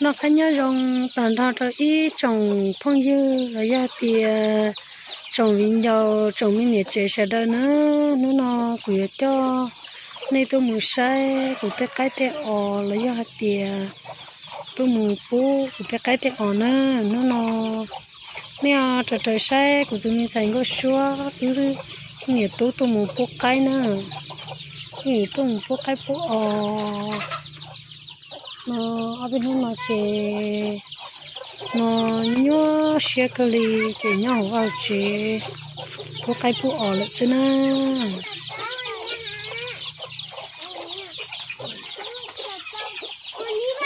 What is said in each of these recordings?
Noj qab nyob zoo tag nrho rau ib tsoom phooj ywg los yog tias tsoom viv ncaus tsoom me niam tsev sawv daws na. Hnub no kuv yuav coj nej tuaj mus saib kuv tej qaib tej os los yog hais tias tuaj mus pub kuv tej qaib tej os na. Hnub no nej raws raws saib kuv tus me ntxhais Nkauj Suab wb niam tub tuaj mus pub qaib na. Wb tuaj mus pub qaib pub os no. Ob peb hnub no ces no nyuaj siab kawg li, ces nyob hauv vaj tsev pub qaib pub os lawm xwb na.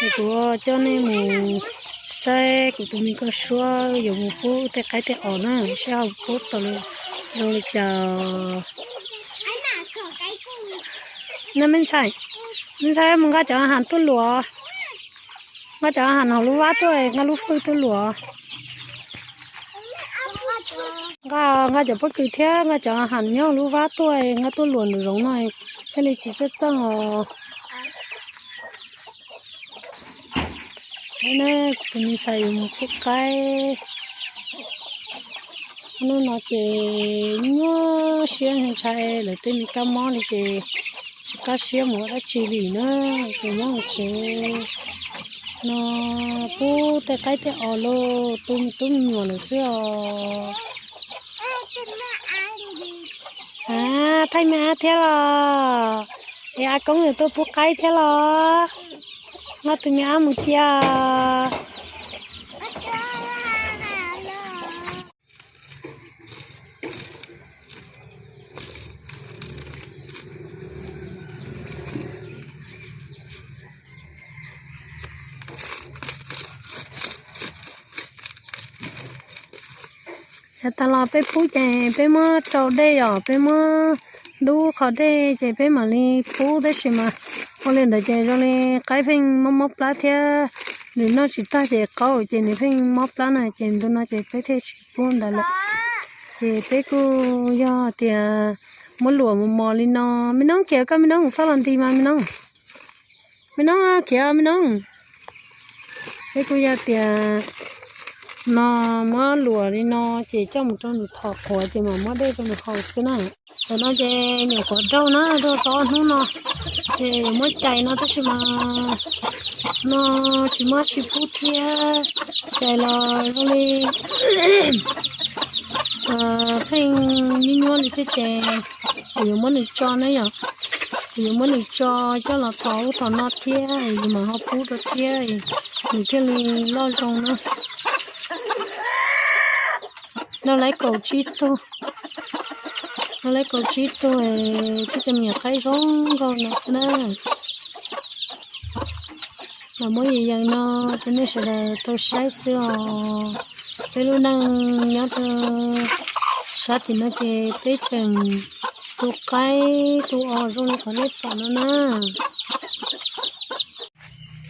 Es kuv coj nej mus saib kuv tus me Nkauj Suab yuav mus pub tej qaib tej os na, saib ho pub tau zoo li cas. No me ntxhais, me ntxhais mus nqa cov has tuaj luam, nqa cov has hauv lub vab tuaj, nqa lub fwj tuaj luam. Nqa, nqa cov pob kws thiab nqa cov has nyob lub vab tuaj, nqa tuaj luam nraum zoov no, thiaj li tsis txawj txeej os. Tus me ntxhais yuav mus pub qaib. Hnub no ces nyuaj siab ntshai lawv tej me kab mob li ces tsis qab siab mus ua dab tsi li na, ces nyob hauv tsev no pub tej qaib tej os los tu me tub me nyuam lawm xwb os. A, thaij me ab thiab los? Es a koob yuav tuaj pub qaib thiab los? Nqa tus me ab mus cia. Yav tas los peb pub ces peb muab rau dej os, peb muab ntub qhov dej ces peb mam li pub, tab sis mas ua li ntawd ces zoo li qaib pheej mob mob plab thiab, nws noj tsis tag ces qaub ces nws pheej mob plab na, ces ntu no ces peb thiaj tsis pub ntawd lawm. Ces peb kuj yog tias muab luam mus mos li no. Me Noob, khiav koj, Me Noob, txhob los nti mas Me Noob. Me Noob, khiav Me Noob. Peb kuj yog tias no muab luam li no ces coj mus rau nws thom quav ces mam muab dej rau nws haus xwb na. Tam no ces nyuam qhuav daug na, daug tau ob hnub no ces yuav muab cais no tab sis mas no tsis muaj dab tsi pub thiab, cais los zoo li pheej nyuaj nyuaj li thiab ces kuv yuav muab nws tso na yom. Kuv yuav muab nws tso coj los thom ub thom no thiab, yus mam ho pub rau thiab, nws thiaj li loj zoo na. Daug lawm kaum tsib tug, daug lawm kaum tsib tug, twb cov me nyuam qaib zoo nkauj no xwb na. Los muab yees yees no rau nej sawv daws tau saib xwb os. Peb lub neej nyob rau sab tim no ces peb tseem tu qaib tu os zoo li qhov nej pom no na.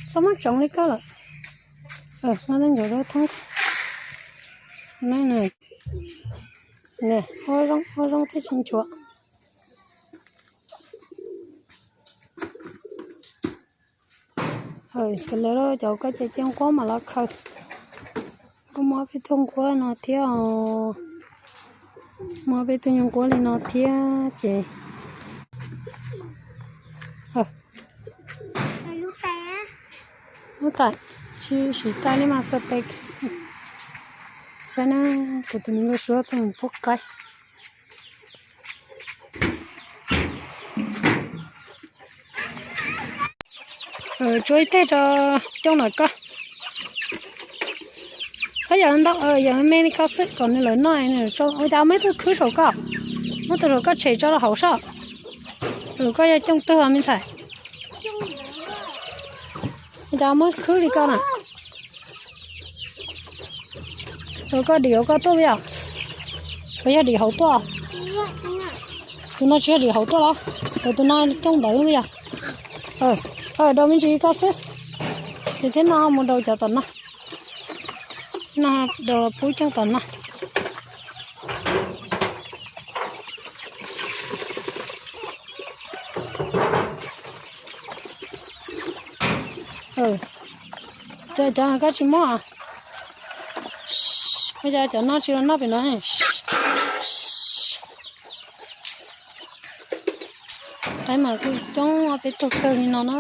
Txhob muab tsoov li koj lawm. Nqa tej ncuav rau thoob. Ua zoo, ua zoo thiab tsis nchuav. Cov lawv cov koj ces cia nquab mam los khaws. Kuj muab peb tug nquab no thiab os. Muab peb tug nyuag nquab li no thiab ces lub tais tsis siv tais li mas xa tes. Saib na, kuv tus me Nkauj Suab tuaj mus pub qaib. Tsuav ib teg rau Cooj ntawm koj. Koj yog ntau, yog me li koj xwb kom nws lawv noj, ua cas muab ib tug khwb saum koj, muab tus saum koj tshem tso rau hauv soj. Koj yog Cooj twg me ntxhais? Ua cas muab khwb li koj na? Koj dim hauv koj tuaj yom? Koj yog dim hauv tuaj? Tus no tsis yog dim hauv tuaj los? Tus no Cooj ntawd yog. Daus me ntsis koj xwb. Ces thiab no mus daus cov tom no. No daus los pub Cooj tom no. Cov, cov koj tsis muab. Ua cas cov no tsis los noj pem no? Qaib mas kuj coob ob peb tug kawg li no na.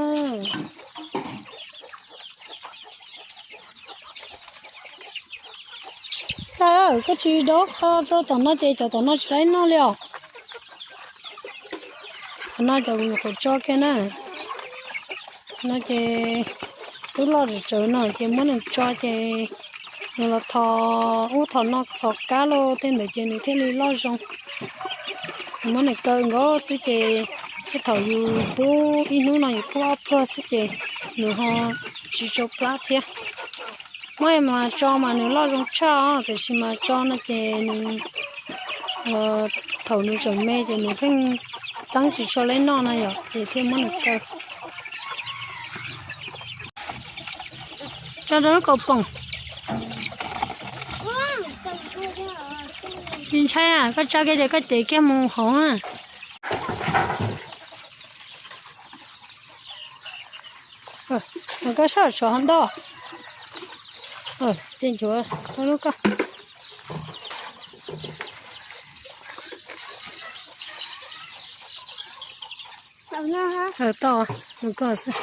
Txawm koj tsis dob qho rau tom no ces cov tom no tsis laib noj li os. Tom no cov kuv nyuam qhuav tso kiag na. Tom no ces twb loj tsawv tsawv no ces muab nws tso ces nws los thov ub thov no thov kab los tej ntawd ces nws thiaj li loj zoo. Nws muab nws kaw nkaus xwb ces tej thaum yus pub ib hnub no yus pub ob pluag xwb ces nws ho tsis tsau plab thiab. Muab mas tso mas nws loj zoo tshaj os, tiam sis mas tso no ces nws thaum nws tseem me ces nws pheej txeeb tsis tshua laib noj no yom, ces thiaj muab nws kaw. Tso rau lub kaus poom. Tsis ntshai, koj tso kiag ces koj cev kiag mus hauv na. Koj soj tshuav hov ntoj. Ces nchuav lub koj. Tau, mus koj xwb.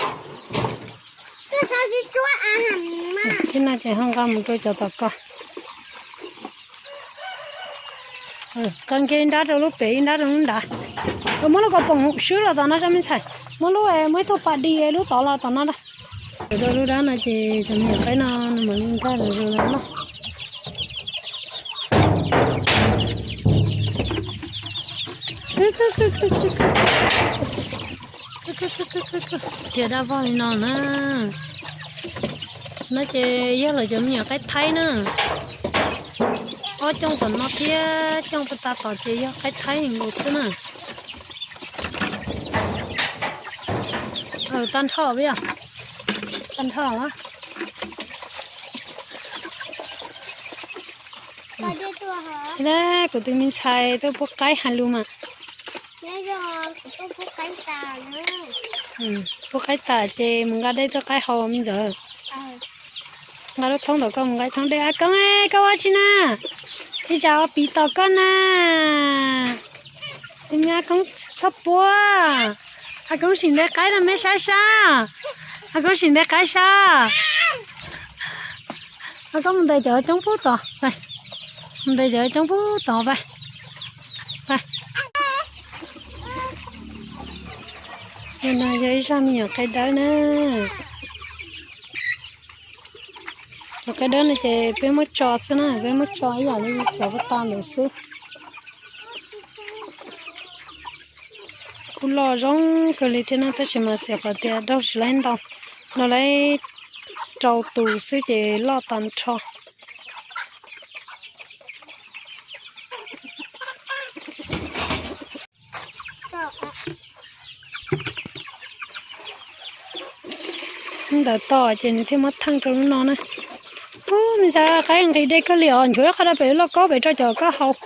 Thiab no ces ho nqa mus rau cov tom ko. Nqa kiag ib nrab rau lub pem ib nrab rau lub nrad. Muab lub kaus poom swb los tom no tso me ntxhais. Muab lub, muab ib tug pas di lub tod los tom no da. Rau lub dab no ces cov me nyuam qaib no nws mam li nkag los zoo no. Tias dab vog li no na. No ces yog lawv cov me nyuam qaib thaib na. Ob cooj tom no thiab cooj puag ta tod ces yog qaib thaib nkaus xwb na. Tag nrho peb os. Tag nrho. Kuv tus me ntxhais tuaj pub qaib hais lus mas. Pub qaib tas ces mus nqa dej tuaj qaib haus me ntxawm. Nqa lub thoob ntawm koj mus nqa thoob dej. A Koob, koj ua tsi na? Ib tsam ua piv tom koj na. Tus me A Koob txhob puab. A Koob sim ntes qaib rau meb saib sab. A Koob sim ntes qaib sab. A Koob mus ntes cov coob pub tod. Mus ntes cov coob pub tod pab. No yog ib zaj me nyuam qaib dawb na. Cov qaib dawb no ces peb muab tso xwb na, peb muab tso ib yam li cov puag ta ntawd xwb. Kuj loj zoo kawg li thiab na, tab sis mas xiam qhov tias raug tsis laib ntau, raug laib rau tus xwb ces loj tag nrho. Ntawd to ces nws thiaj muab theej rau lub no na. Ub, me ntxhais qaib nqis dej kawg li os, nchuav ib qho rau pem lub lauj kaub pem rau cov koj haus.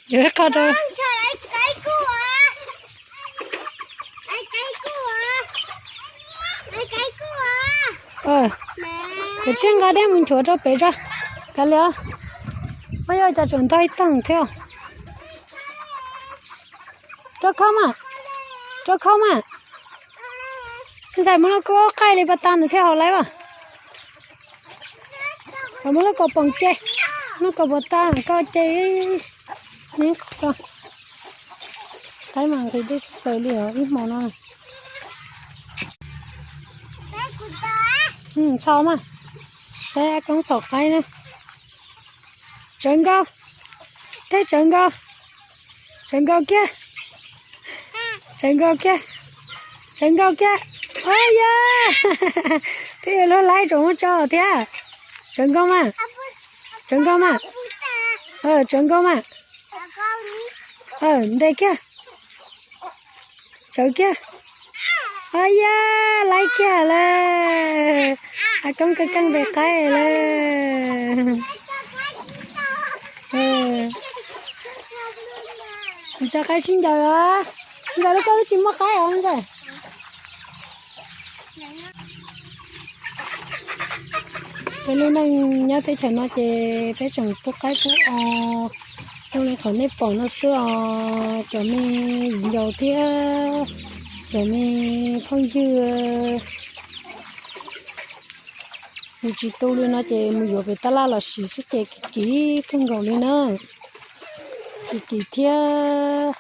Nchuav ib qho rau. Kav tsij nqa dej mus nchuav rau pem tso. Kav liam, muab yog cas tseem ntog ib teeg thiab. Rau khau mas, rau khau mas. Ntxhais muab lub kua qaij li pas tas nws thiaj haus laib as. Muab lub kaus poom ce, lub kaus poom tas koj ce. Qaib mas nqhis dej tsis tawm li os ib hmo no. Txhos mas, saib Koob txhos qaib na. Tsawv nkaus, tej tsawv nkaus, tsawv nkaus kiag, tsawv nkaus kiag, tsawv nkaus kiag. Ua ya, twb yuav luag laib tsoom muab tso thiab. Tsawv nkaus mas, tsawv nkaus mas, tsawv nkaus mas. Ntes kiag, tsawv kiag. Ua ya, laib kiag lawm. A Koob keej keej ntes qaib lawm. Tso qaib sib ncaws os. Ncaws lub koj twb tsis muaj qaib os ntxawm. Peb lub neej nyob teb chaws no ces peb tseem pub qaib pub os, zoo li qhov nej pom no xwb os cov me viv ncaus thiab cov me phooj ywg. Mus tsis tu li no ces mus yuav pem tab laj los siv xwb ces kim kim kawg nkaus li na. Kim kim thiab.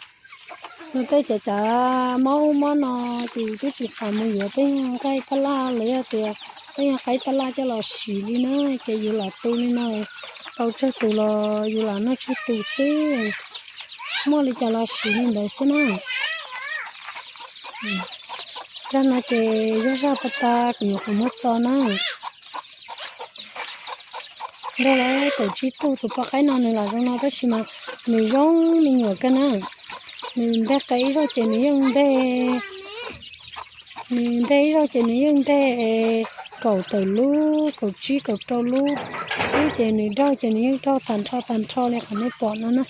No tej cav cav mob ub mob no ces yus twb tsis xav mus yuav tej yog nqaij tab laj los yog tias tej yog qaib tab laj coj los siv li na. Ces yus lam tu li no, tau tsawg tus los yus lam noj tsawg tus xwb, muaj li cas los siv li ntawd xwb na. Zaj no ces zaj zaj pas tas kuv yuav qhov muab txo na. Nrog lawv kaum tsib tug tus poj qaib no nws lam zoo no tab sis mas nws zoo me nyuam kawg na. Nws nteg qe ib zaug ces nws yeej nteg, nws nteg ib zaug ces nws yeej nteg kaum tawm lub kaum tsib kaum rau lub xwb ces nws raug ces nws yeej raug tag nrho tag nrho li qhov nej pom no na.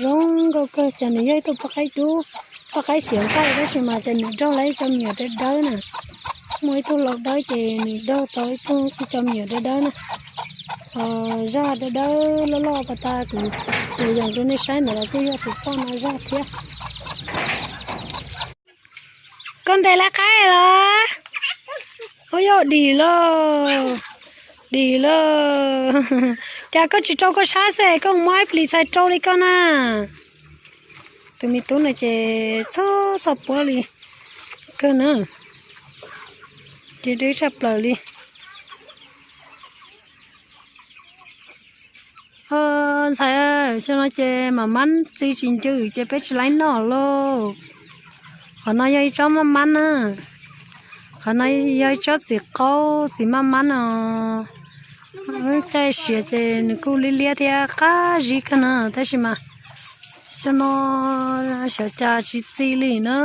Zoo nkauj kawg ces nws yog ib tug poj qaib dub, poj qaib xiav nqaij tab sis mas ces nws raug lawv ib co me nyuam dawb dawb na. Muaj ib tug laus dawb ces nws raug tau ib tug ib co me nyuam dawb dawb na. Zaj dawb dawb loj loj pas tas kuv yuav yees rau nej saib ntawd los kuj yog tus poj no zaj thiab. Koj ntes lawv qaib los? Ua yog dim lauj, dim lauj. Cas koj tsis rau koj sab xwb koj muab ib plis txhais rau li koj na. Tus me tub no ces txhob txhob puab li kawg na, ces deb tshaj plaws li. Ntxhais, xyoo no ces mam mab txi tsis ncw ces peb tsis laib noj lauj. Qhov no yog ib tsob maj mab na, qhov no yog ib tsob txiv qaub txiv maj mab no. Caij siav ces nws kuj liab liab thiab qab zib kawg na tab sis mas xyoo no xyov cas tsis txi li na.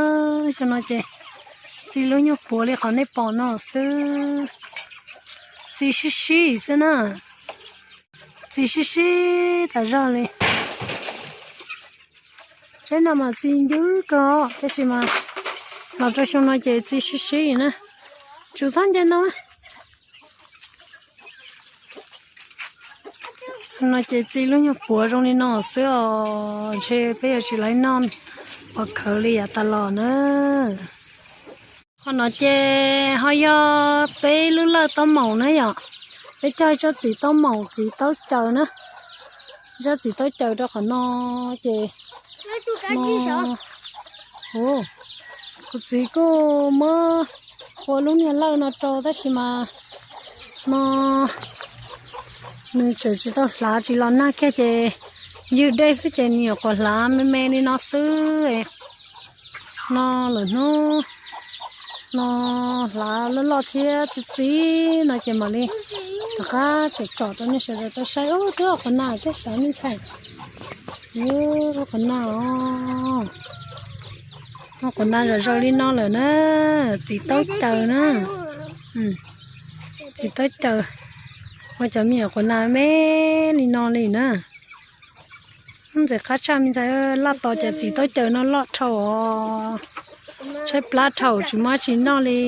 Xyoo no ces txi lub nyuag puav li qhov nej pom no xwb, txi sib sib xwb na, txi sib sib tas zog li. Tsaib no mas txi ncw kawg tab sis mas los rau xyoo no ces txi sib sib na. Tsis txhob nce ntau na. No ces txi lub nyuag puav zoo li no xwb os, ntshe peb yuav tsis laib noj pov khawv li yav tas los na. Qhov no ces ho yog peb lub lawj taub maum na yom, peb cog tsob txiv taub maum txiv taub caws na, tsob txiv taub caws rau qhov no ces no, kuv txiv kuj muab ua lub niag lawj no rau tab sis mas no nws tseem tsis tau hlav tsis los nag kiag ces ywg dej xwb ces nws nyuam qhuav hlav me me li no xwb. No lawm hnub no hlav loj loj thiab txi txiv no ces mam li rov qab tsom tsom rau nej sawv daws tau saib. Ub, twb qhuav nag tej sav me ntxhais, qhuav nag os, qhuav nag zom zaws li no lawm na, txiv taub caws na, txiv taub caws, ua cov me nyuam qhuav nag me li no li na. Ntxim qab tshaj me ntxhais, laj tos cov txiv taub caws no loj dhau os, tshaib plab dhau tsis muaj tsi noj li.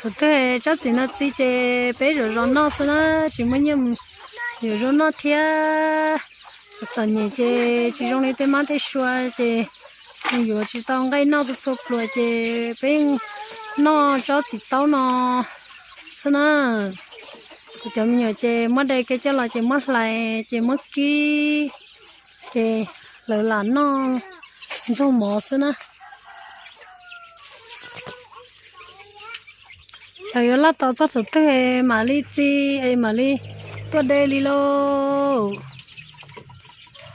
Tus twg tsob txiv no txi ces peb zov zov noj xwb na, tsis muaj nyiaj mus yuav zaub noj thiab. Txom nyem ces tsis zoo li tej mab tej sua ces mus yuav tsis tau nqaij noj txhua txhua pluas ces peb noj tsob txiv taub no xwb na. Kuv cov me nyuam ces muab de kiag coj los ces muab hlais ces muab kib ces lawv lam noj ntxuag mov xwb na. Xyov yuav laj tos txog thaum twg mam li txi es mam li tuaj de li lauj.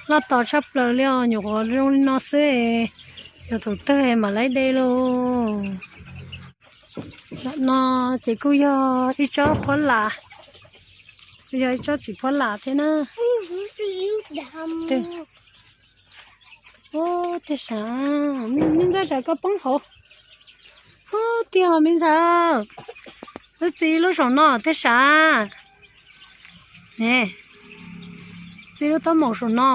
Laj tos tshaj plaws li os, nyuam qhuav zoo li no xwb, yog thaum twg mam li de lauj. Ntawm no ces kuj yog ib tsob phuab lam, kuj yog ib tsob txiv phuab lam thiab na. Ub, tiag sav, me ntxhais, sav koj poob hauv. Ub, tiag me ntxhais, wb txi lub saum no tiag sav. Ne, txi lub taub maum saum no,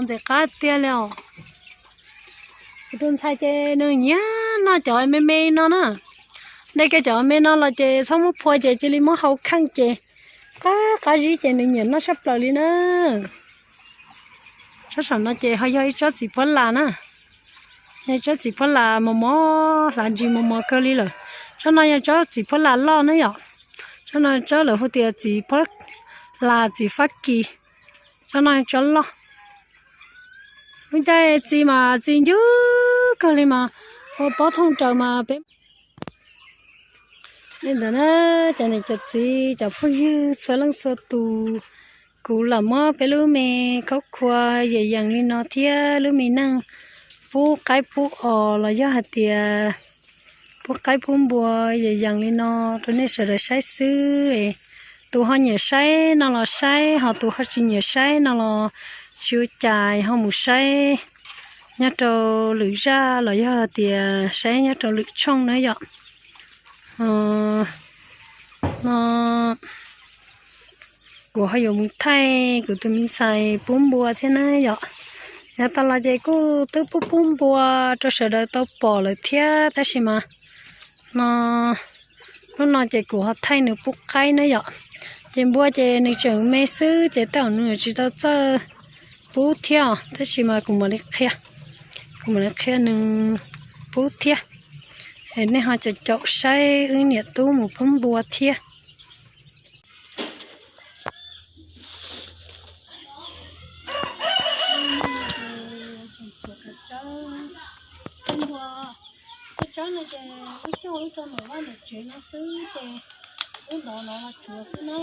ntxim qab tiag li os. Tus ntxhais ces nws nyiam noj cov me me no na. De kiag cov me no los ces txhob muab phua ces cia li muab hau kheej ces qab qab zib ces nws nyiam noj tshaj plaws li na. Tsob saum no ces ho yog ib tsob txiv phuab las na. Yog ib tsob txiv phuab las mos mos hlav ntsis mos mos kawg li lawm. Tsob no yog tsob txiv phuab las loj na yom. Tsob no tsob lawv hu tias txiv phuab las txiv Fab Kis. Tsob no tsob loj. Lub caij txi mas txi ncw kawg li mas ua pob thooj raws mas peb li ntawd na. Cov niam cov txiv cov phooj ywg txhua leej txhua tus, kuv lam muab peb lub me khaub khua yees yees li no thiab lub me neej pub qaib pub os los yog hais tias pub qaib pub npua yees yees li no rau nej sawv daws saib xwb. Tus ho nyiam saib no los saib, ho tus ho tsis nyiam saib no los tsis ua cas, ho mus saib nyob rau lwm zaj los yog hais tias saib nyob rau lwm tshooj na yom. No kuv ho yuav mus thaij kuv tus me ntxhais pub npua thiab na yom. Yav tas los ces kuj twb pub pub npua rau sawv daws tau pom lawm thiab tab sis mas no lub no ces kuv ho thaij nws pub qaib na yom. Ces npua ces nws tseem me xwb ces tej zaum nws tsis tau txawj pub thiab os, tab sis mas kuv mam li qhia, kuv mam li qhia nws pub thiab. Es nej ho caum caum saib wb niam tub mus pub npua thiab. Tej tsob no ces wb coj wb rau ntawm vaj ntawm tsev no xwb ces wb ntov no los tsuav xwb na.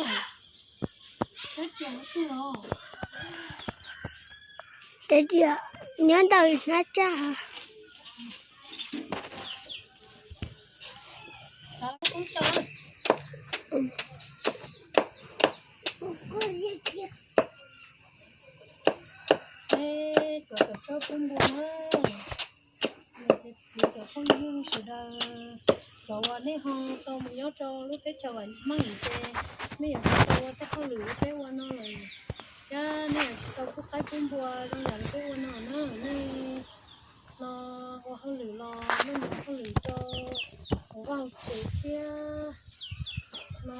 Nyob ntawm hnab tsaj. Cov tsob pub npua na, cov txiv cov phooj ywg sawv daws, cov uas nej ho tau mus nyob rau lub teb chaws vam meej ces nej yuav tsis tau ua tej hauj lwm li peb ua no lawm, thiab nej yuav tsis tau pub qaib pub npua zoo yam li peb ua no na. Nej no ua hauj lwm los nej mus hauj lwm rau hauv vaj hauv tsev thiab no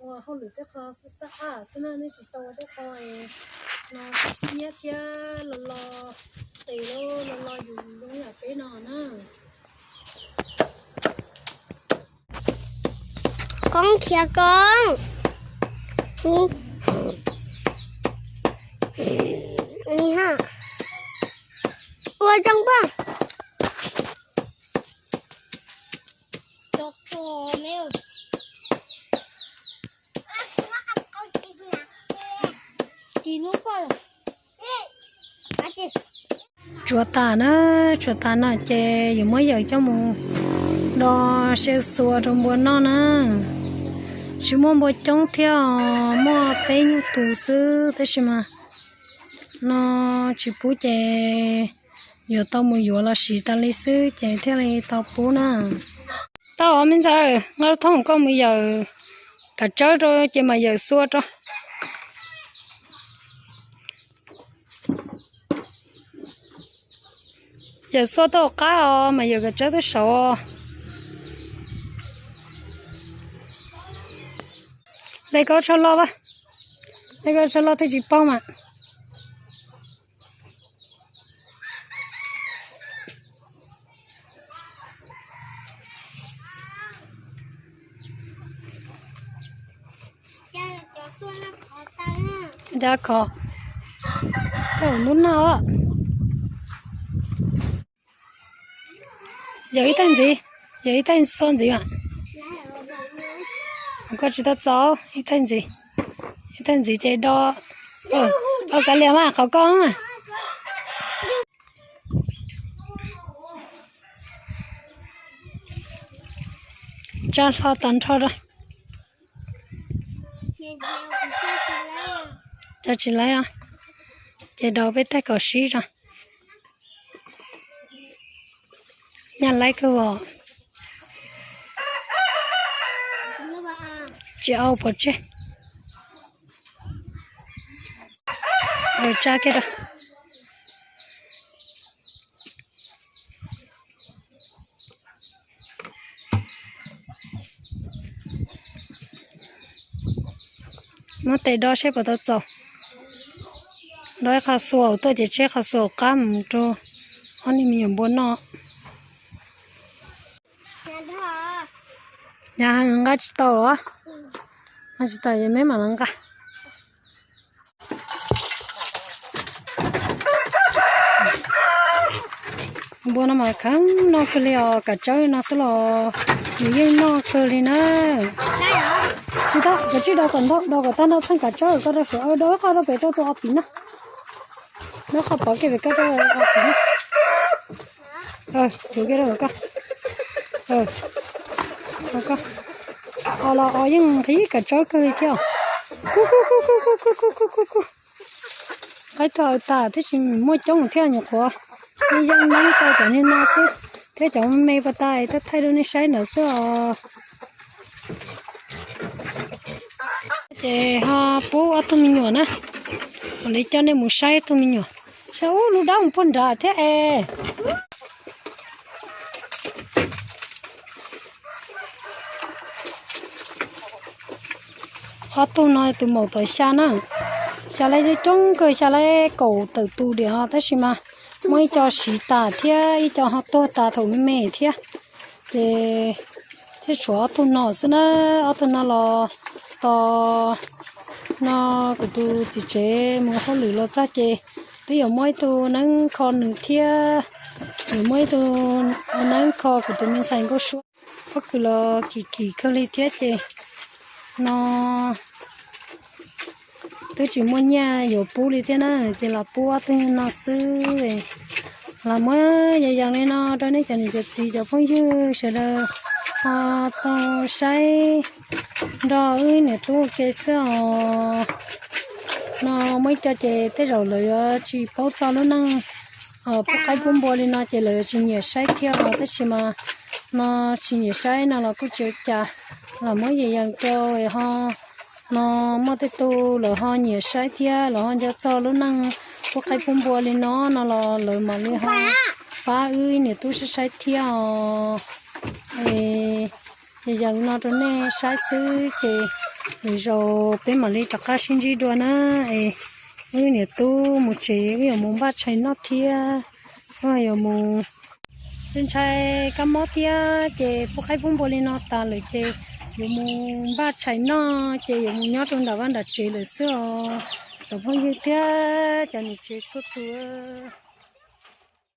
ua hauj lwm tej qho xwb xab ab xwb na, nej tsis tau ua tej qho no sib nyiab thiab los los tes los los yus zoo yam peb no na. Koob khiav koob. Ni ha. Ua zoo paj. Tsuav tas na, tsuav tas no ces yuav muab yawm coj mus do seb xua rau npua noj na. Tsis muaj npua coob thiab os, muaj peb nyuag tus xwb tab sis mas no tsis pub ces yuav tau mus yuav los siv tas li xwb ces thiaj li tau pub na. Tau os me ntxhais, nqa thoob koj mus yawm kav tsawb rau ces mam yawm xua rau. Yawm xua tau qab os mas yawm kav tsawb tau saud. Le koj tsho loj, le koj tsho loj thiaj tsis paub mas. Nco khov, ntub noj. Yawm ib taig ntxiv, yawm ib taig xua ntxiv mas. Koj tsis tau txaus ib taig ntxiv, ib taig ntxiv ces do, kav liam mas qhov koj mas. Tsa hlo tag nrho rau. Tsa tsis laib, ces do peb taig kom sib rau. Nyaj laib kawg os. Tsis au pov tseg. Tsa kiag rau. Muab tes do seb puas tau txaus. Do ib qho xuaum tuaj ces tseb qho xuaum qab mus rau ob niag me nyuam npua noj. Nqa tsis tau los? Nqa tsis tau ces me mam los nqa. Npua no mas kheev noj kawg li os, kav tsawb no xwb los nws yeej noj kawg li na. Tsis tau, kav tsij do kom ntau, do kom tag nrho txheej kav tsawb koj rau saum, do ib qho rau pem rau tus ob pim na. Muab qhov pov kiag pem koj rau ob pim na. Cuv kiag rau koj. Os los os yeej nqhis kav tsawb kawg li thiab. Kuj kuj kuj kuj kuj kuj kuj kuj kuj. Qaib tuag tas tab sis muaj coob thiab nyuam qhuav yeej yeeb neeb tau cov niag no xwb, thiab cov me me pas tas tab thaij rau nej saib ntawd xwb os. Ces ho pub ob tug me nyuam na, mam li coj nej mus saib ob tug me nyuam, saib ub lub dab mus puag nrad thiab es. Ob tug no tus maum tom xya na, xya lab coob kawg, xya lab kaum tawm tus diam os, tab sis mas muaj ib co siv tas thiab ib co ho tuag tas thaum me me thiab. Ces thiaj tshuav ob tug no xwb na, ob tug no los tos no kuv tus txiv tsev mus hauj lwm los txog ces twb yuav muab ib tug neeb kho nws thiab, yuav muab ib tug neeb kho kuv tus me ntxhais Nkauj Suab. Pob kws los kim kim kawg li thiab ces no twb tsis muaj nyiaj yuav pub li thiab na, ces los pub ob tug no xwb. Los muab yog yog li no rau nej cov niam cov txiv cov phooj ywg sawv daws ho tau saib nrog wb niam tub ua ke xwb os. No muaj ib co ces tej zaum lawv yuav tsis paub txog lub neej pub qaib pub npua li no ces lawv yuav tsis nyiam saib thiab os, tab sis mas no tsis nyiam saib no los kuj tsis ua cas, los muab yees yees rau ho no muaj tej tug lawv ho nyiam saib thiab lawv ho nco txog lub neej pub qaib pub npua li no no los lawv mam li ho pab wb niam tub saib saib thiab os. Yees yees no rau nej saib xwb ces lwm zaus peb mam li rov qab sib ntsib dua na. Es wb niam tub mus tsev, wb yuav mus npaj tshais noj thiab, wb yuav mus ntshai kab mob thiab ces pub qaib pub npua li no tas lawm ces yuav mus npaj tshais noj ces yuav mus nyob rau nram vaj nram tsev lawm xwb os. Cov phooj ywg thiab cov niam tsev txhua tus.